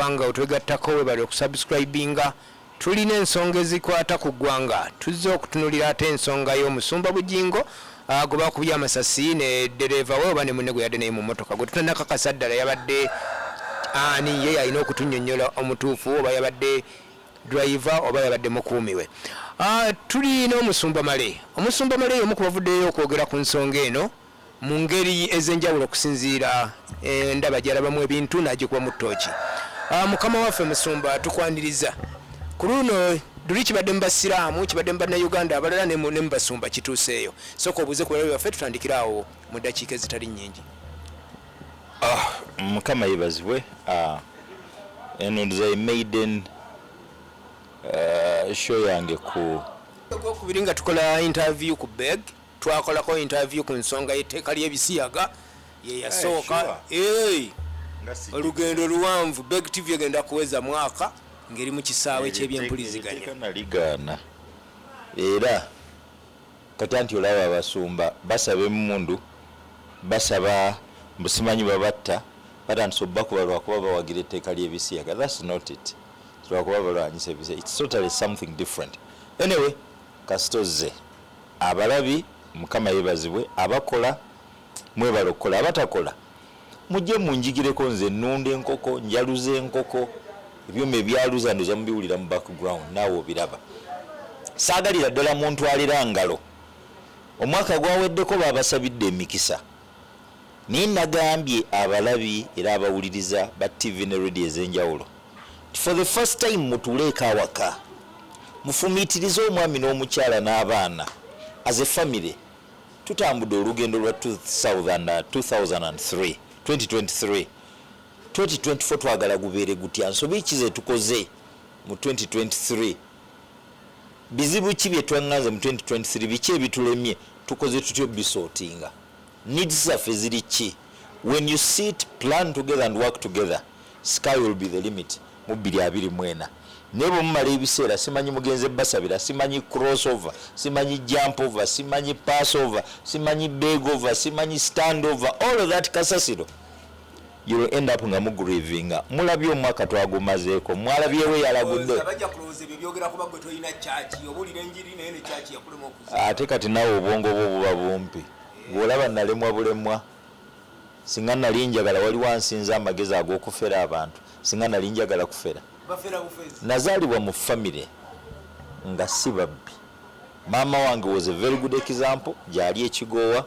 Bw'obanga otwegattako, webale okusubscribinga. Tulina ensonga ezikwata ku ggwanga. Tuzze okutunulira ate ensonga y'omusumba Bugingo gwe bakubye amasasi ne ddereeva we oba ne munne gwe yadde naye mu mmotoka gwe tutannakakasa ddala yabadde ani, ye yalina okutunnyonnyola omutuufu oba yabadde driver oba yabadde mukuumi we. Tulina omusumba Male. Omusumba Male y'omu ku bavuddeyo okwogera ku nsonga eno mu ngeri ez'enjawulo okusinziira endaba gy'alabamu ebintu n'agikubamu ttooki. Mukama waffe musumba, tukwaniriza ku luno. Luli kibadde mu basiraamu, kibadde mu bannayuganda abalala, ne mu basumba kituuseeyo. Sooka obuuze ku balabe baffe, tutandikire awo mu ddakiika ezitali nnyingi. Ah, Mukama yebazibwe. Ah, eno nze maiden show yange ku Ogwokubiri nga tukola interview ku Beg. Twakolako interview ku nsonga y'etteeka ly'ebisiyaga, ye yasooka. Sure. Olugendo luwanvu. Beg TV egenda kuweza mwaka ng'eri mu kisaawe ky'ebyempuliziganya. Etteeka naligaana, era kati anti olaba abasumba basaba emmundu, basaba mbusimanyi babatta, batandise obubakuba lwakuba bawagira etteeka ly'ebisiyaga. That's not it. Lwakuba balwanyisa ebisiyaga, it's totally something different. Anyway, kasitozze abalabi, Mukama yebazibwe. Abakola mwebala okukola, abatakola mujje munjigireko. Nze nnunda enkoko, njaluza enkoko, ebyuma ebyaluza ndoza mubiwulira mu background, naawe obiraba. Saagalira ddala muntwalira ngalo. Omwaka gwaweddeko babasabidde emikisa, naye nagambye abalabi era abawuliriza ba TV ne radio ez'enjawulo, for the first time mutuuleeko awaka, mufumiitirize omwami n'omukyala n'abaana as a family. Tutambudde olugendo lwa 2003, 2023, 2024, twagala gubeere gutya? Nsobi ki ze tukoze mu 2023? Bizibu ki bye twaŋŋanze mu 2023? Biki ebitulemye? Tukoze tutyo bisortinga? Needs zaffe ziri ki? When you sit, plan together and work together, sky will be the limit mu 2024. Naye bwe mumala ebiseera simanyi mugenze basabira, simanyi crossover, simanyi jump over, simanyi pass over, simanyi beg over, simanyi stand over, all of that kasasiro, you will end up nga mugrievinga. Mulabye omwaka twagumazeeko, mwalabyewo eyalagudde. Bajja kulowooza ebyo byogera kuba gwe tolina kyaki obuulira enjiri, naye ne kyaki yakulema okuziba. Ate kati naawe obwongo bwo buba bumpi, bw'olaba nalemwa bulemwa. Singa nali njagala, waliwo ansinza amagezi ag'okufera abantu. Singa nali njagala kufera, bafera bufezi. Nazaalibwa mu famire nga si babbi. Maama wange was a very good example, gyali ekigoowa.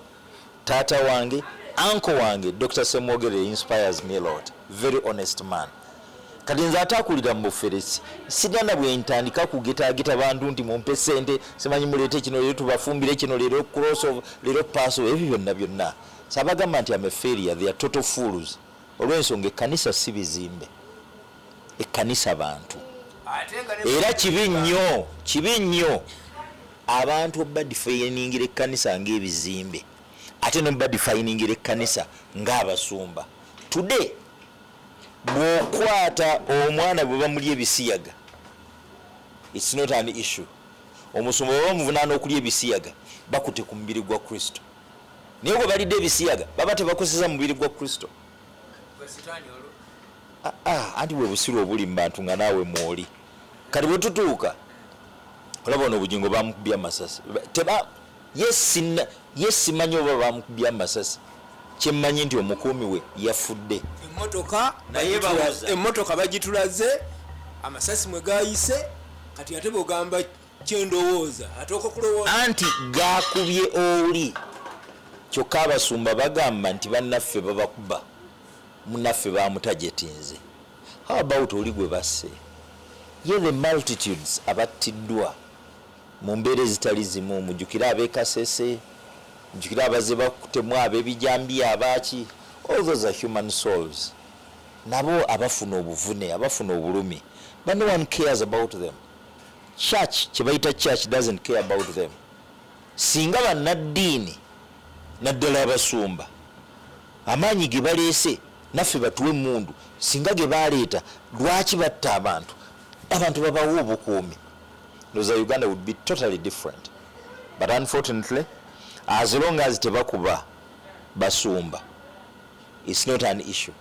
Taata wange, uncle wange Dr Semwogerere inspires me a lot, very honest man. Kati nze ate akulira mu buferesi, sirina bwe ntandika kugetageta bantu nti mumpe sente, simanyi muleete kino leero, tubafumbire kino leero, crossover leero, passover, ebyo byonna byonna. Sabagamba nti am a failure, they are total fools, olw'ensonga ekkanisa si bizimbe, ekkanisa bantu. Ate nga ne Era kibi nnyo, kibi nnyo abantu obadefiningira ekkanisa ng'ebizimbe, ate nobadefiningira ekkanisa ng'abasumba. Today bw'okwata omwana bwe bamulya ebisiyaga, it's not an issue. Omusumba bwe bamuvunaana okulya ebisiyaga, bakute ku mubiri gwa Kristo, naye bwe balidde ebisiyaga baba tebakoseza mubiri gwa Kristo. Gwe Sitaani olwo. Ah, ah, anti bwe busiru obuli mu bantu nga naawe mwoli. Kati bwe tutuuka olaba ono Obugingo bamukubye amasasi. Teba ye sinna ye simanyi oba bamukubye amasasi, kyemmanyi nti omukuumi we yafudde. Emmotoka Naye bawoza. Emmotoka bagitulaze amasasi mwe gayise. Kati ate bwogamba kyendowooza, atooka okulowooza. Anti gakubye oli. Kyokka abasumba bagamba nti bannaffe babakuba, munnaffe bamutajetinze. How about oli gwe basse? Ye the multitudes abattiddwa mu mbeera ezitali zimu. Mujjukire ab'e Kasese, mujjukire abazze bakutemwa ab'ebijambiya, abaaki. All those are human souls, nabo abafuna obuvune, abafuna obulumi, but no one cares about them. Church, kye bayita church, doesn't care about them. Singa bannaddiini, naddala abasumba, amaanyi ge baleese naffe batuwe emundu, singa ge baleeta, lwaki batta abantu? Abantu babawe obukuumi, ndowooza Uganda would be totally different. But unfortunately, as long as tebakuba basumba, it's not an issue.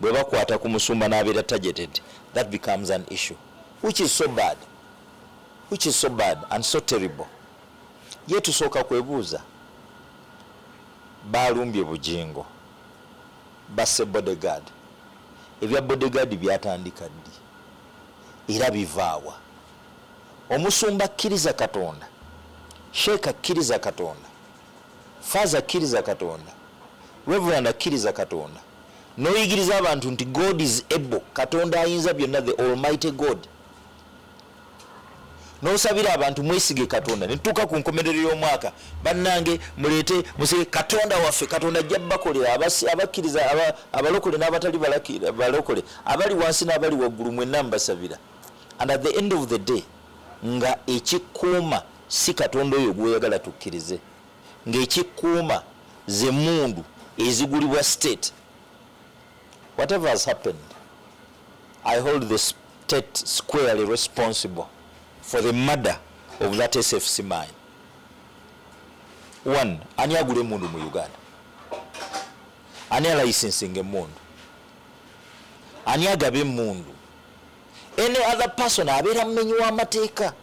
Bwe bakwata ku musumba n'abeera targeted, that becomes an issue, which is so bad, which is so bad and so terrible. Ye tusooka kwebuuza, balumbye Bugingo, basse bodyguard. Ebya bodyguard byatandika ddi era bivaawa? Omusumba akkiriza Katonda, sheeka akkiriza Katonda, faaza akkiriza Katonda, reverend akkiriza Katonda, n'oyigiriza abantu nti God is able, Katonda ayinza byonna, the almighty God, n'osabira abantu mwesige Katonda, netutuuka ku nkomerero y'omwaka, bannange muleete musige Katonda waffe, Katonda ajja bakolera. Abakkiriza, abalokole n'abatali balokole, abali wansi n'abali waggulu, mwenna mbasabira. And at the end of the day, nga ekikuuma si Katonda oyo gw'oyagala tukkirize, ng'ekikuuma ze mundu ezigulibwa state. Whatever has happened, I hold the state squarely responsible for the murder of that SFC mine. One, ani agula emundu mu Uganda? Ani alicensinga emundu? Ani agaba emundu? Any other person abeera mumenyi w'amateeka.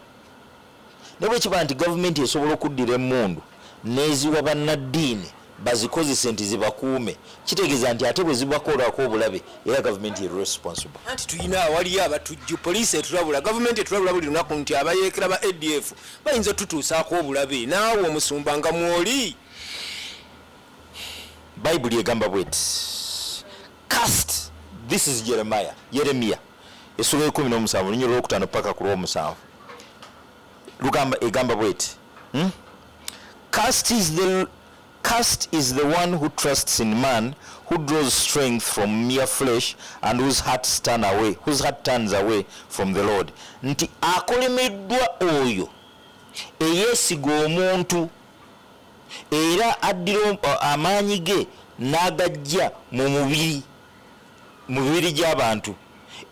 Ne bwe kiba nti gavumenti esobola okuddira emundu n'eziwa bannaddiini bazikozese nti zibakuume, kitegeeza nti ate bwe zibakolako obulabe, era gavumenti eri responsible. Anti tulina awaliyo abatujju, poliisi etulabula, gavumenti etulabula buli lunaku nti abayeekera ba ADF bayinza otutuusaako obulabe. Naawe omusumba nga mwoli. Bayibuli egamba bweti, cast, this is Jeremiah, Yeremiya essula 17, lunyiriri olwokutaano paka ku lwomusanvu, lugamba, egamba bweti, Cursed is the one who trusts in man, who draws strength from mere flesh and whose heart turns away from the Lord. Nti akolemeddwa oyo eyeesiga omuntu era addira amaanyi ge n'agajja mu mubiri, mu mibiri gy'abantu,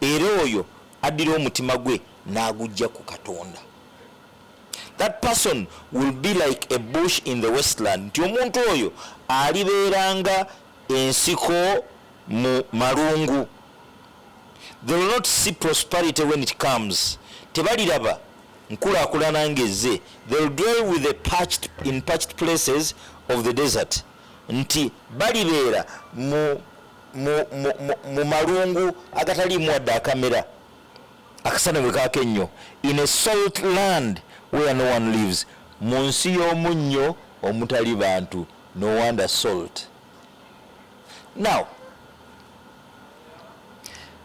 era oyo addira omutima gwe n'agujja ku Katonda. That person will be like a bush in the wasteland. Nti omuntu oyo alibeeranga ensiko mu malungu. They will not see prosperity when it comes. Tebaliraba nkulaakulana ng'ezze. They will dwell with the parched, in parched places of the desert. Nti balibeera mu malungu agataliimu wadde akamera, akasana bwe kaaka ennyo. In a salt land where no one lives. Mu nsi y'omunnyo omutali bantu. No wonder salt. Now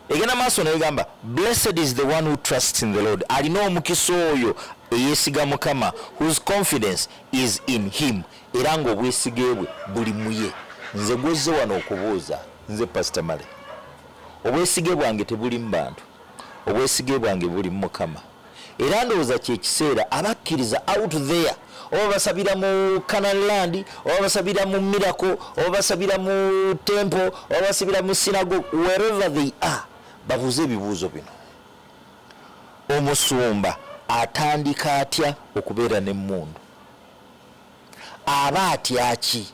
egenda maaso negamba, blessed is the one who trusts in the Lord. Alina omukisa oyo eyeesiga Mukama, whose confidence is in him, era ng'obwesige bwe buli muye. Nze gwezze wano okubuuza, nze Pastor Male, obwesige bwange tebuli mu bantu, obwesige bwange buli mu Mukama. Era ndowooza kyekiseera abakkiriza out there, oba basabira mu Canaan land, oba basabira mu miracle, oba basabira mu temple, oba basabira mu synagogue, wherever they are, babuuze ebibuuzo bino: omusumba atandika atya okubeera n'emmundu? Aba atyaki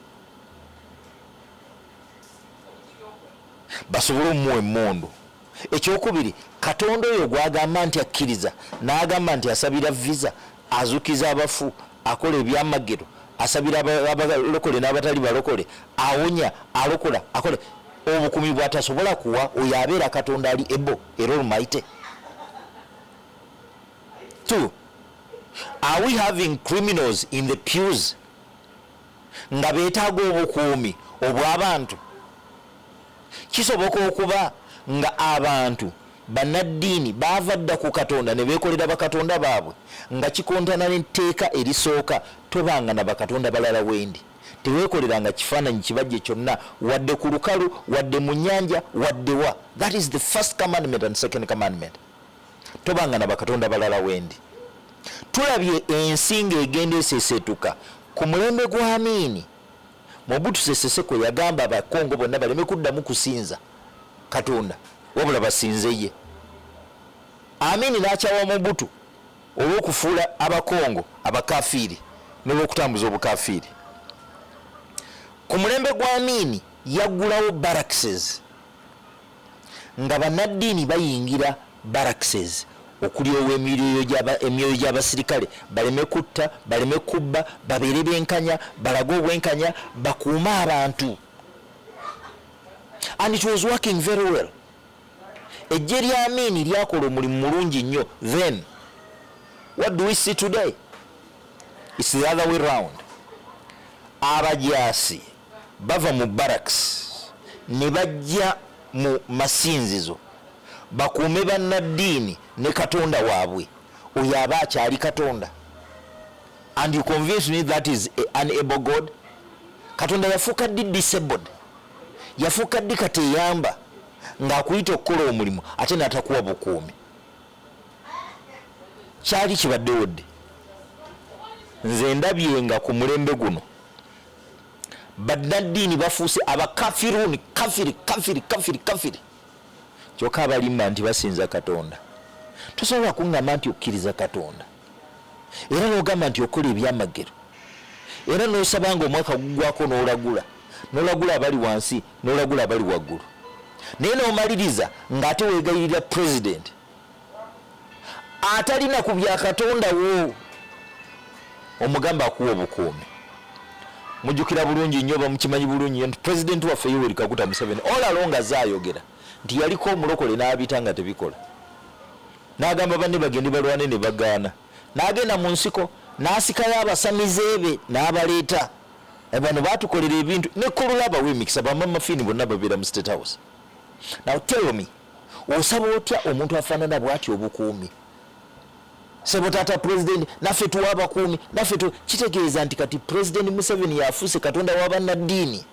basobole omuwa emmundu? Ekyokubiri, Katonda oyo gwagamba nti akkiriza, n'agamba nti asabira visa, azukiza abafu, akola ebyamagero, asabira abalokole n'abatali balokole, awonya, alokola, akola obukumi bwatasobola kuwa, oyo abeera Katonda ali able era almighty? Two, are we having criminals in the pews nga beetaaga obukuumi obw'abantu? Kisoboka okuba nga abantu bannaddiini baava dda ku Katonda ne beekolera bakatonda baabwe, nga kikontana n'etteeka erisooka: tobanga na bakatonda balala wendi, teweekoleranga kifaananyi kibajje kyonna, wadde ku lukalu, wadde mu nnyanja, wadde wa. That is the first commandment and second commandment: tobanga na bakatonda balala wendi. Tulabye ensi ng'egenda eseeseetuka. Ku mulembe gwa Amiini, Mobutu Sese Seko yagamba Abakongo bonna baleme kuddamu kusinza Katonda, wabula basinze ye. Amini n'akyawa Mobutu olw'okufuula Abakongo abakafiiri n'olw'okutambuza obukafiiri. Ku mulembe gwa Amini yaggulawo barracks. Nga bannaddiini bayingira barracks okulyowa emyoyo gy'abasirikale baleme kutta, baleme kubba, babeere benkanya, balage obwenkanya, bakuume abantu, and it was working very well. Ejje lya Amiini lyakola omulimu mulungi nnyo. Then what do we see today? It's the other way round. Abajaasi bava mu barracks ne bajja mu masinzizo bakuume bannaddiini ne Katonda waabwe. Oyo aba akyali Katonda? And you convince me that is an able God? Katonda yafuuka ddi disabled? Yafuuka ddi kati eyamba ng'akuyita okukola omulimu ate n'atakuwa bukuumi? Kyali kibaddewo ddi? Nze ndabye nga ku mulembe guno bannaddiini bafuuse abakafiruni, kafiri, kafiri, kafiri, kafiri, kyokka abalimba nti basinza Katonda. Tosobola kuŋŋamba nti okkiriza Katonda era n'ogamba nti okola ebyamagero era n'osaba nga omwaka gugwako n'olagula, n'olagula abali wansi, n'olagula abali waggulu, naye n'omaliriza ng'ate weegayirira pulezidenti atalina ku bya Katonda wo, omugamba akuwa obukuumi. Mujjukira bulungi nnyo, bamukimanyi bulungi nnyo nti pulezidenti waffe Yoweri Kaguta Museveni all along azze ayogera nti yaliko omulokole n'abita nga tebikola, n'agamba banne bagende balwane ne bagaana, n'agenda mu nsiko n'asikayo abasamize be n'abaleeta. Bano batukolera ebintu ne Kololo abawa emikisa, bamama Fiini bonna babeera mu State House. Now tell me, osaba otya omuntu afaanana bw'ati obukuumi? Sebo taata pulezidenti, naffe tuwa abakuumi, naffe tu kitegeeza nti kati Pulezidenti Museveni yafuuse Katonda wa bannaddiini.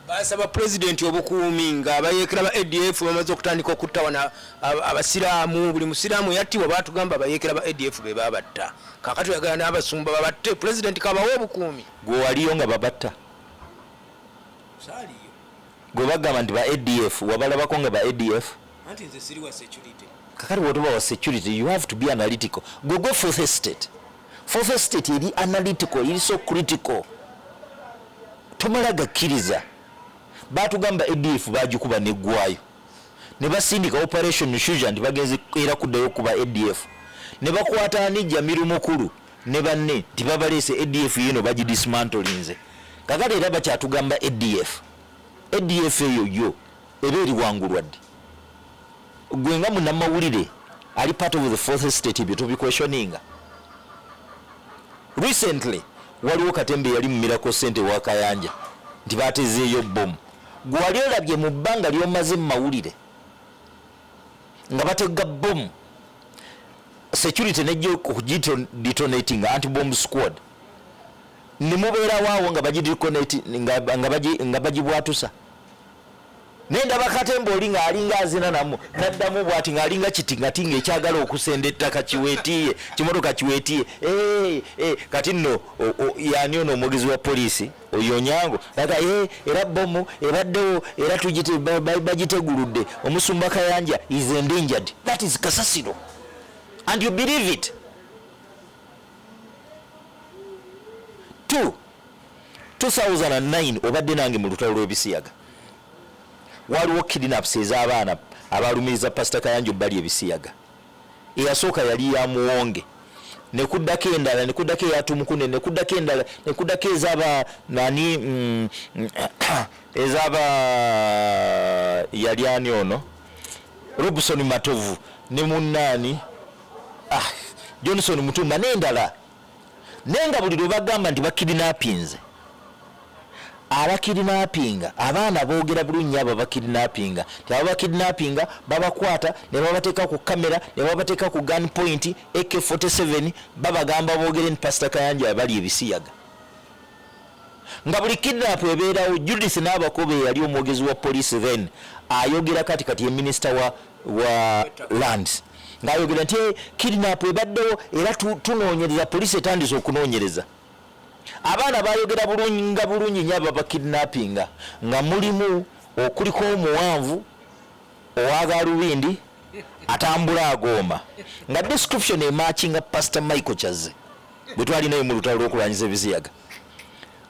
Basaba pulezidenti obukuumi nga abayeekera ba ADF bamaze okutandika okutta wano abasiraamu. Buli musiraamu yattibwa batugamba abayeekera ba ADF be babatta. Kaakati oyagala n'abasumba babatte, pulezidenti kabawe obukuumi? Gwe waliyo nga babatta? Saaliyo. Gwe bagamba nti ba ADF, wabalabako nga ba ADF? Anti nze siri wa security. Kakati bw'otoba wa security, you have to be analytical. Gwe fourth estate, fourth estate eri analytical, eri so critical, tomala gakkiriza. Batugamba ADF bagikuba neggwayo, ne basindika Operation Shujaa nti bagenze era kuddayo okuba ADF, ne bakwata ani, Jamiru Mukulu ne banne, nti babaleese, ADF yino bagidismantlinze. Kakati era bakyatugamba ADF. ADF eyo yo eba eriwangulwa ddi? Gwe nga munnamawulire ali part of the fourth estate, ebyo tobiquestioninga? Recently waliwo katembe yali mu Miracle Center wa Kayanja nti batezeeyo bomu. Gwe wali olabye mu bbanga ly'omaze mu mawulire nga batega bomu, security nejja okugidetonating, anti bomb squad, ne mubeerawo awo nga bagidetonate, nga bagibwatusa? Naye ndaba katemba oli ng'alinga azina namu naddamu bwati ng'alinga kiti nga ekyagala okusenda ettaka kiweetiye, kimotoka kiweetiye. Eh, eh, kati nno yani ono omwogezi wa poliisi oyo Onyango aga era bomu ebaddewo era bagiteguludde, omusumba Kayanja is endangered. That is kasasiro and you believe it. Two, 2009 obadde nange mu lutalo lw'ebisiyaga. Waliwo kidnaps ez'abaana abalumiriza Pasita Kayanja obbali ebisiyaga. Eyasooka yali ya Muwonge, nekuddako endala, nekuddako eya Tumukune, nekuddako endala, nekuddako ezaba nani, ezaba yali ani ono, Robson Matovu ne munnaani, Johnson Mutumba n'endala. Naye nga buli lwe bagamba nti bakidnappinze, abakidnappinga abaana boogera bulungi abo abakidnappinga nti abo bakidnappinga babakwata ne babateeka ku kamera ne babateeka ku gun point, AK47, babagamba boogere nti Pasita Kayanja abali ebisiyaga. Nga buli kidnap ebeerawo, Judith N'abakobe eyali omwogezi wa poliisi then ayogera, kati kati ye minisita wa lands, ng'ayogera nti, "Eh, kidnap ebaddewo era tunoonyereza, poliisi etandise okunoonyereza." Abaana bayogera bulungi nga bulungi nnyo abo abakidnappinga, nga mulimu okuliko omuwanvu owa galubindi atambula agooma, nga description ematchinga Pastor Michael Kyazze bwe twalinayo mu lutalo lw'okulwanyisa ebisiyaga.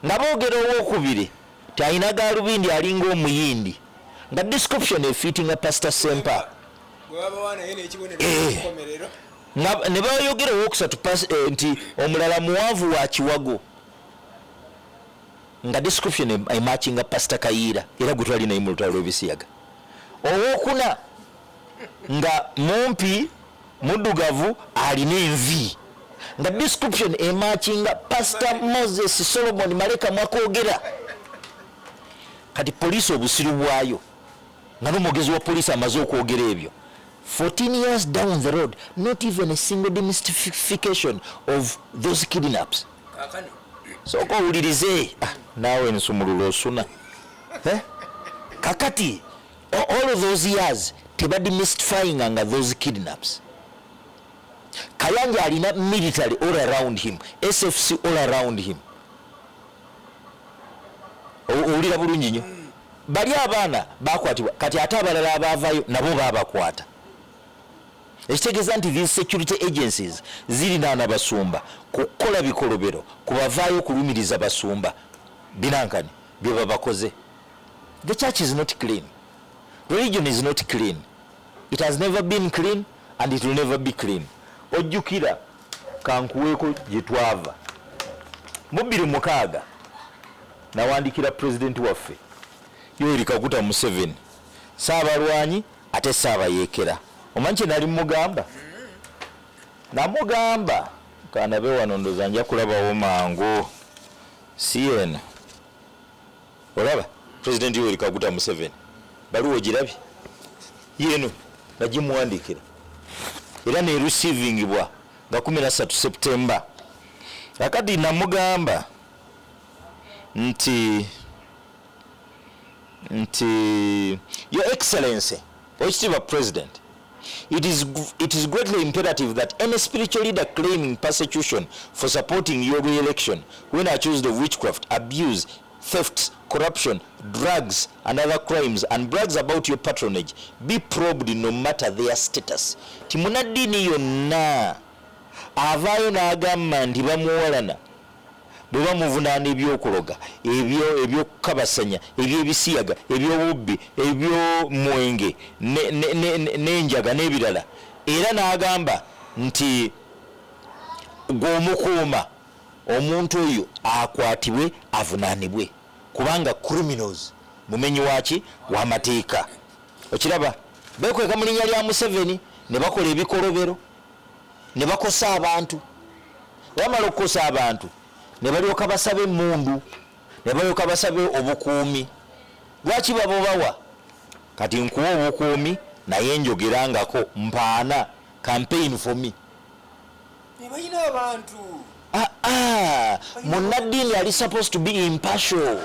Nga boogera owokubiri ti alina galubindi alinga omuyindi. Nga description efiitinga Pastor Sempa. Eh. Ne bayogera owokusatu eh, nti omulala muwanvu wa kiwago, nga description emakinga Pastor Kayiira, era gwe twali naye mu lutalo lw'ebisiyaga. Owokuna nga mumpi, muddugavu, alina envi, nga description emakinga Pastor Moses Solomon Maleka Mwakogera. Kati poliisi obusiru bwayo, nga n'omwogezi wa poliisi amaze okwogera ebyo, 14 years down the road, not even a single demystification of those kidnaps. Sooka owulirize. Ah, naawe nsumulula osuna, eh? Kakati all of those years tebademystifying nga those kidnaps. Kayanja alina military all around him, SFC all around him. Owulira bulungi nnyo. Bali abaana bakwatibwa, kati ate abalala abaavayo nabo babakwata, ekitegeeza nti these security agencies zirinaana basumba kukola bikolobero kubavaayo kulumiriza basumba binankani bye babakoze. The church is not clean, religion is not clean, it has never been clean and it will never be clean. Ojjukira, kankuweeko gye twava mu 2006, nawandikira pulezidenti waffe Yoweri Kaguta Museveni, saabalwanyi ate saabayeekera. Omanyi kye nali mugamba? Namugamba, kandabe wano, ndoza nja kulabawo mangu, si eno. Olaba Pulezidenti Yoweri Kaguta Museveni, baluwa ogirabye yeno, nagimuwandikira era nereceivingibwa nga 13 September. Akati namugamba nti "Your Excellency, Oweekitiibwa President, it is greatly imperative that any spiritual leader claiming persecution for supporting your re-election when accused of witchcraft, abuse, thefts, corruption, drugs and other crimes and brags about your patronage be probed no matter their status." Ti munaddiini yonna avaayo n'agamba nti bamuwalana bwe bamuvunaana ebyokuloga, ebyo ebyokukabasanya, ebyebisiyaga, ebyobubbi, ebyomwenge n'enjaga n'ebirala, era n'agamba nti gw'omukuuma, omuntu oyo akwatibwe avunaanibwe kubanga criminals, mumenyi waki w'amateeka. Okiraba, bekweka mu linnya lya Museveni ne bakola ebikolobero ne bakosa abantu. Bamala okukosa abantu ne balyoka basaba emundu, ne balyoka basaba obukuumi. Lwaki babubawa? Kati nkuwa obukuumi naye njogerangako mpaana, campaign for me. Balina abantu. Ah, ah, munnaddiini ali supposed to be impartial.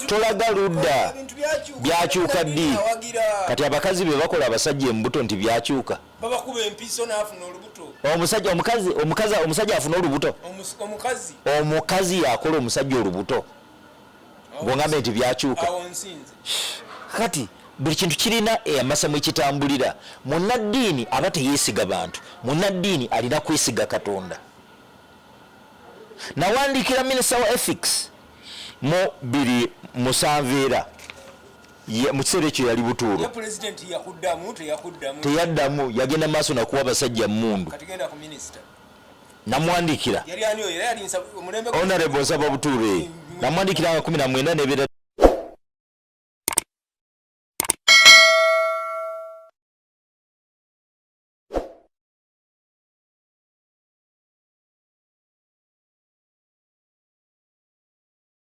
Tolaga ludda. Bintu byakyuka. Byakyuka ddi? Awagira. Kati abakazi be bakola abasajja embuto nti byakyuka. Babakuba empiso n'afuna olubuto. Omusajja, omukazi, omukazi, omusajja afuna olubuto. Omukazi. Omukazi yakola omusajja olubuto, bwongambe nti byakyuka. Awo nsinze. Kati buli kintu kirina amasa mwekitambulira. Munnaddiini aba teyeesiga bantu, munnaddiini alina kwesiga Katonda. Nawandikira minisita wa ethics mu 2007, era mu kiseera ekyo yali Butuuro. Ye pulezidenti yakuddamu, teyakuddamu? Teyaddamu, yagenda maaso nakuwa abasajja mundu. Kati genda ku minisita. Namwandikira. Yali ani oyo? Era yali omulembe Honorable Nsaba Butuuro. Namwandikira nga 19 nebeera.